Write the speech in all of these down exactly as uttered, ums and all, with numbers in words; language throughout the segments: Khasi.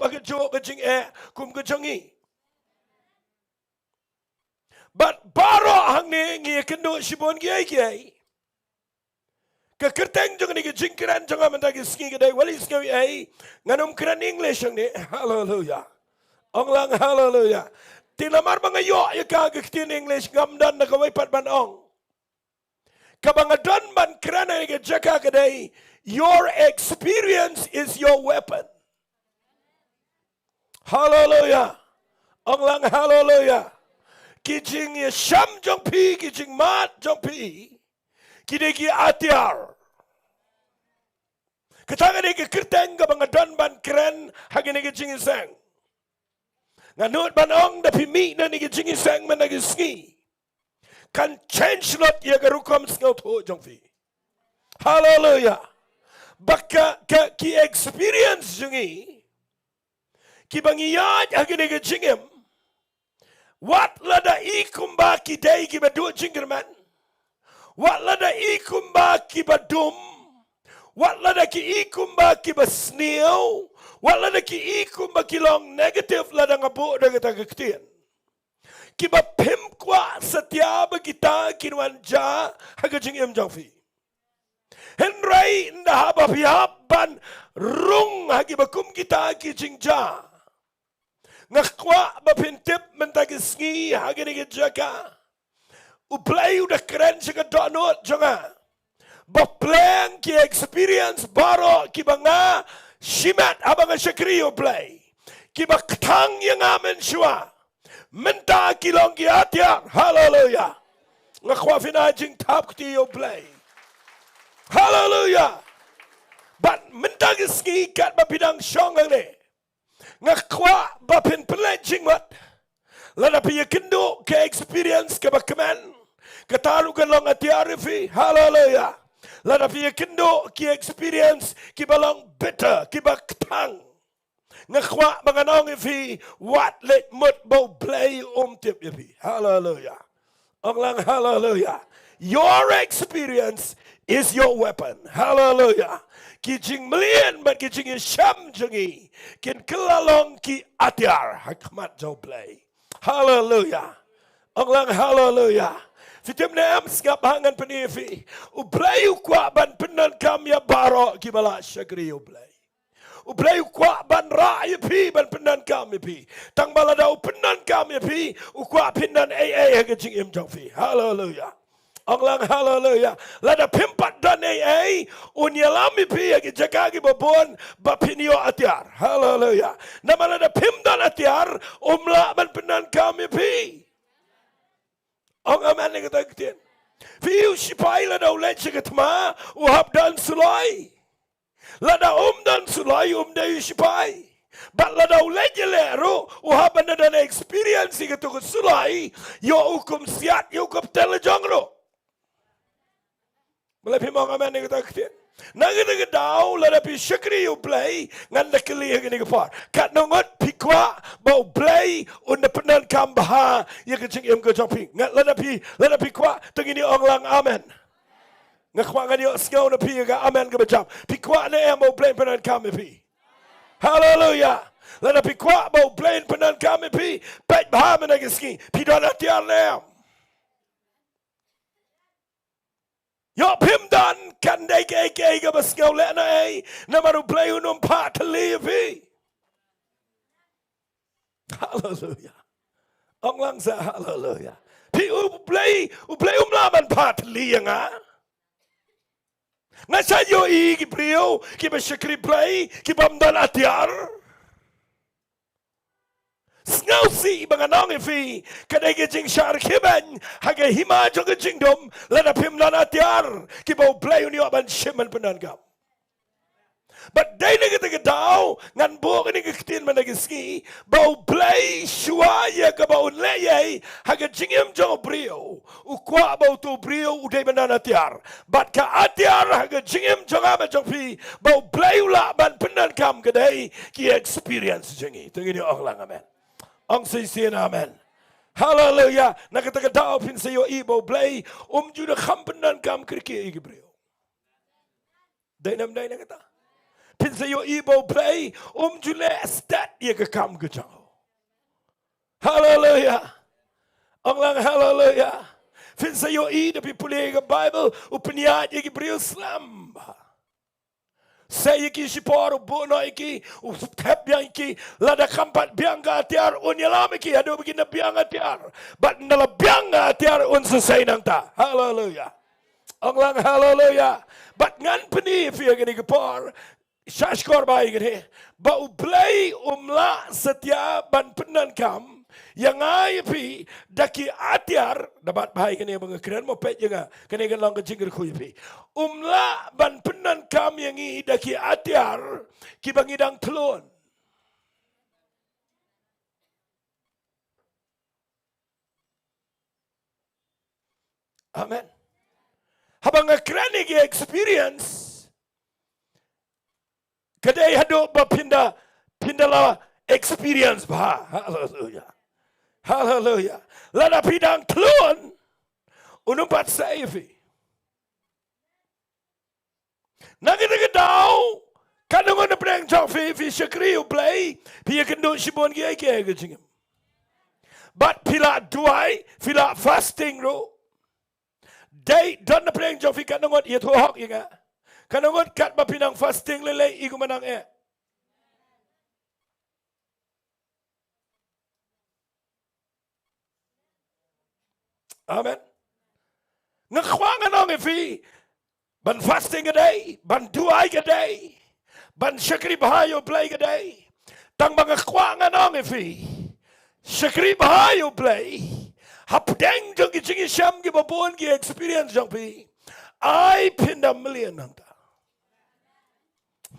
ba ka jong ka jingeh kum ka jong ngi. Bad baroh hangne ngi ïakynduh shibun kiei kiei. Ka kyrteng jong kane ka jingkren jong nga mynta ka sngi ka dei, wat la sngew ei, ngan ym kren English hangne. Haleluya. Ong lang haleluya. Te namar ba nga ïoh ïa ka ka ktien English, ngam don na kawei pat ban ong. Kaba nga don ban kren ha kane ka jaka ka dei, your experience is your weapon. Haleluya. Ong lang haleluya. Ki jingïashem jong phi, ki jingmad jong phi, ki dei ki atiar. Kata ka dei ka kyrteng kaba nga don ban kren ha kane ka jingïaseng. Nga nud ban ong, da phi mih na kane ka jingïaseng mynta ka sngi, kan change lut ïa ka rukom sngewthuh jong phi. Haleluya. Ba ka, ka ki experience jong ngi kiba ngi ïaid ha kane ka jingim, wat lada i kumba ki dei kiba duh jingkyrmen, wat lada i kumba kiba dum, wat lada ki i kumba kiba sniew, wat lada ki i kumba ki long negative lada nga buh da kata ka ktien, kiba phim kwah satia ba kita kin wan jia ha ka jingim jong phi. Hynrei ynda haba phi hap ban rung ha kiba kum kita ki jingjia, nga kwah ba phin tip mynta ka sngi ha kane ka jaka, U Blei u da kren sha ka dohnud jong nga ba pleng ki experience baroh kiba nga shimet haba nga shakri U Blei, kiba kthang ïa nga mynshuwa, mynta ki long ki atiar. Haleluya. Nga kwah phin ai jingthap kti ïa U Blei. Haleluya. Bad mynta ka sngi katba phi dang shong hangne, nga kwah ba phin pynleit jingmut. Lada phi ïakynduh ka experience kaba kmen, kata ruh kan long atiar ïa phi. Haleluya. Lada phi ïakynduh ki experience kiba long bitter, kiba kthang, nga kwah ba ngan ong ïa phi, wat leit mut ba U Blei um tip ïa phi. Haleluya. Ong lang haleluya. Your experience is your weapon. Haleluya. Ki jingmlien bad ki jingïashem jong ngi kin kylla long ki atiar ha khmat jong U Blei. Haleluya. Ong lang haleluya. Phi tip ne em, sngap ha ngan pyni ïa phi. U Blei u kwah ban pyndonkam ïa baroh kiba la shakri U Blei. U Blei u kwah ban rah ïa phi, ban pyndonkam ïa phi. Tang ba lada u pyndonkam ïa phi, u kwah phin don ei ei ha ka jingim jong phi. Haleluya. Ong lang haleluya. Lada phim pat don ei ei, un ïalam ïa phi ha ki jaka kiba bun ba phin ïoh atiar. Haleluya. Namar lada phim don atiar, um lah ban pyndonkam ïa phi. Ong amen ïa kata ka ktien. Phi, u sipai lada u leit sha ka thma, u hap don suloi. Lada um don suloi, um dei u sipai. Bad lada u leit ïaleh ruh, u hap ban da don experience ïa kato ka suloi, ïoh u kum siat, ïoh u kum tela jong ruh. Balei phim ong amen ïa kata ka ktien? Na kata ka daw, lada phi shakri ïa U Blei, ngan da kylli ha kane ka por, katno ngut phi kwah ba U Blei un da pyndonkam bha ïa ka jingim ka jong phi? Ngan, lada phi, lada phi kwah, to ngin ïa ong lang amen. Nga kwah ngan ïoh sngew na phi ïa ka amen kaba jam. Phi kwah ne em ba U Blei un pyndonkam ïa phi? Haleluya. Lada phi kwah ba U Blei un pyndonkam ïa phi, peit bha mynta ka sngi, phi don atiar ne em? Ïoh phim don, kan dei kaei kaei kaba sngew lehnohei, namar U Blei un ym phah thylli ïa phi. Haleluya. Ong lang sa haleluya. Phi, U Blei, U Blei um lah ban phah thylli ïa nga. Nga sa ïohi ki briew kiba shakri Blei, ki bym don atiar. Sngewsih ba ngan ong ïa phi, ka dei ka jingshah khia beiñ ha ka hima jong ka jingdum, lada phim don atiar kiba U Blei un ïoh ban shim ban pyndonkam. Bad dei na kata ka daw ngan buh kane ka ktien mynta ka sngi, ba U Blei shuwa ïa kaba un leh ei ei ha ka jingim jong u briew, u kwah ba uto u briew u dei ban don atiar. Bad ka atiar ha ka jingim jong nga bad jong phi, ba U Blei u lah ban pyndonkam, ka dei ki experience jong ngi. To ngin ïa ong lang amen. Ong shisien amen. Haleluya. Na kata ka daw phin sa ïohi ba U Blei um ju da kham pyndonkam kyrkieh ïa ki briew. Dei ne ym dei na kata? Phin sa ïohi ba U Blei um ju leh stet ïa ka kam ka jong u. Haleluya. Ong lang haleluya. Phin sa ïohi da phi pule ïa ka Baibl, u pynïaid ïa ki briew slem. Sa ïa ki shipor, u buh noh ïa ki, u thep biang ïa ki, lada kam pat biang ka atiar, un ïalam ïa ki, haduh ba kin da biang atiar. Bad ynda la biang ka atiar, un sa sei nangta. Haleluya. Ong lang haleluya. Bad ngan pyni ïa phi ha kane ka por, shashkor bha ïa kane, ba U Blei um lah satia ban pyndonkam ïa nga ïa phi da ki atiar, da bat bha ïa kane ba nga kren mo, peit ïa nga, kane kan long ka jingkyrkhu ïa phi. Um lah ban pyndonkam ïa ngi da ki atiar kiba ngi dang tlun. Amen. Haba nga kren ïa ki experience, ka dei haduh ba phin da, phin da la experience bha. Haleluya. Haleluya. Lada phi dang tlun, un ym pat sei ïa phi. Na kata ka daw, katno ngut na pdeng jong phi, phi shakri U Blei, phi ïakynduh shibun kiei kiei ki jingim. Bad phi la duwai, phi la fasting ruh. Dei don na pdeng jong phi katno ngut, ïathuh hok ïa nga. Katno ngut katba phi nang fasting lei lei i kumba nang eh. Amen. Nga kwah ngan ong ïa phi, ban fasting ka dei, ban duwai ka dei, ban shakri bha ïa U Blei ka dei. Tang ba nga kwah ngan ong ïa phi, shakri bha ïa U Blei hapdeng jong ki jingïashem kiba bun, ki experience jong phi, ai phin da mlien nangta.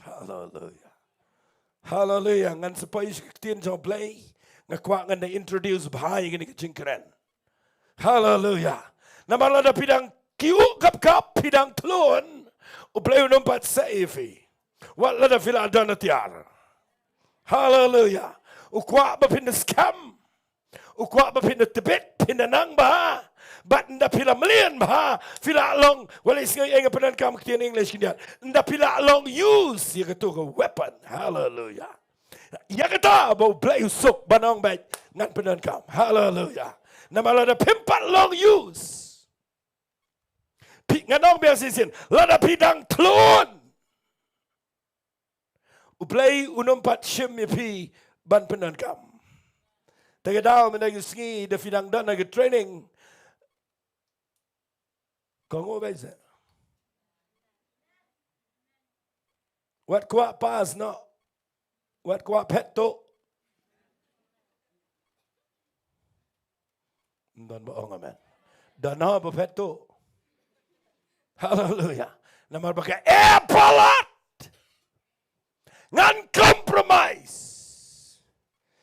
Haleluya. Haleluya. Ngan sa poi sha ka ktien jong U Blei. Nga kwah ngan da introduce bha ïa kane ka jingkren. Haleluya. Namar lada phi dang kiew kap kap, phi dang tlun, U Blei un ym pat sei ïa phi. Wat lada phi la don atiar. Haleluya. U kwah ba phin da skhem. U kwah ba phin da tbit, phin da nang bha. Bad ynda phi la mlien bha, phi la long, wat lei sngew ïa nga pyndonkam ktien English khyndiat. Ynda phi la long use ïa kato ka weapon. Haleluya. Ïa kata ba U Blei u suk ban ong beit ngan pyndonkam. Haleluya. Namar lada phim pat long use, phi, ngan ong biang shisien, lada phi dang tlun, U Blei un ym pat shim ïa phi ban pyndonkam. Te ka daw mynta ka sngi da phi dang don ha ka training, ka nguh beit se. Wat kwah pass noh. Wat kwah phet tuh. Ym don ba ong amen. Don ha ba phet tuh. Haleluya. Namar ba ka eh palat. Ngan compromise.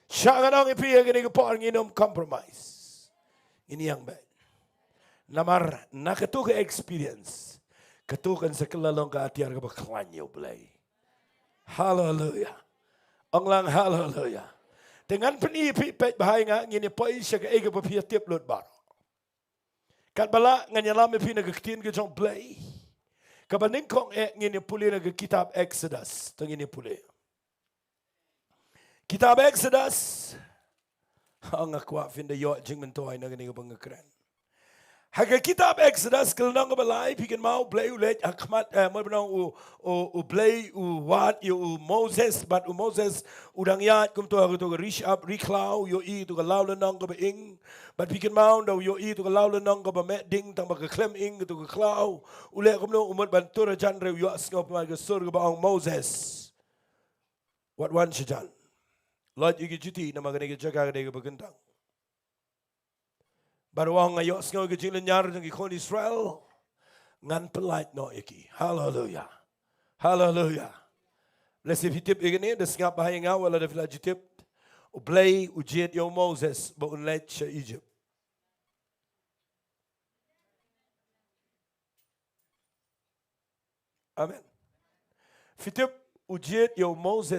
Sha ngan ong ïa phi ha kane ka por, ngin ym compromise. Ngin ïeng beit. Namar na kato ka experience, kato kan sa kylla long ka atiar kaba khlaiñ ïa U Blei. Haleluya. Ong lang haleluya. Te ngan pyni ïa phi, peit bha ïa nga, ngin ïa poi sha kaei kaba phi ïa tip lut baroh. Katba lah ngan ïalam ïa phi na ka ktien ka jong U Blei. Kaba nyngkong eh ngin ïa pule na ka kitab Exodus. To ngin ïa pule. Kitab Exodus. Ha, nga kwah phin da ïoh jingmyntoi na kane kaba nga kren. Ha ka kitab Exodus ka lynnong kaba lai, phi kynmaw U Blei u leit ha khmat, eh, mo ban ong u, u, U Blei u wad ïa u Moses, bad u Moses u dang ïaid kumto ha kato ka ri shyiap ri khlaw, u ïohi ïa kato ka law lynnong kaba ing. Bad phi kynmaw ynda u ïohi ïa kato ka law lynnong kaba meh ding tang ba ka khlem ing, kato ka khlaw. U leh kumno? U mut ban tur hajan, hynrei u ïohsngew pynban ka sur kaba ong, Moses, wat wan shajan. Lait ïa ki juti namar kane ka jaka ka dei kaba kyntang. Bad u ong, nga ïohsngew ïa ka jinglynñiar jong ki khun Israel. Ngan pyllait noh ïa ki. Haleluya. Haleluya. Lehse phi tip ïa kane, da sngap bha ïa nga wat lada phi la ju tip. U Blei u jied ïa u Moses ba un leit sha Egypt. Amen. Phi tip, u jied ïa u Moses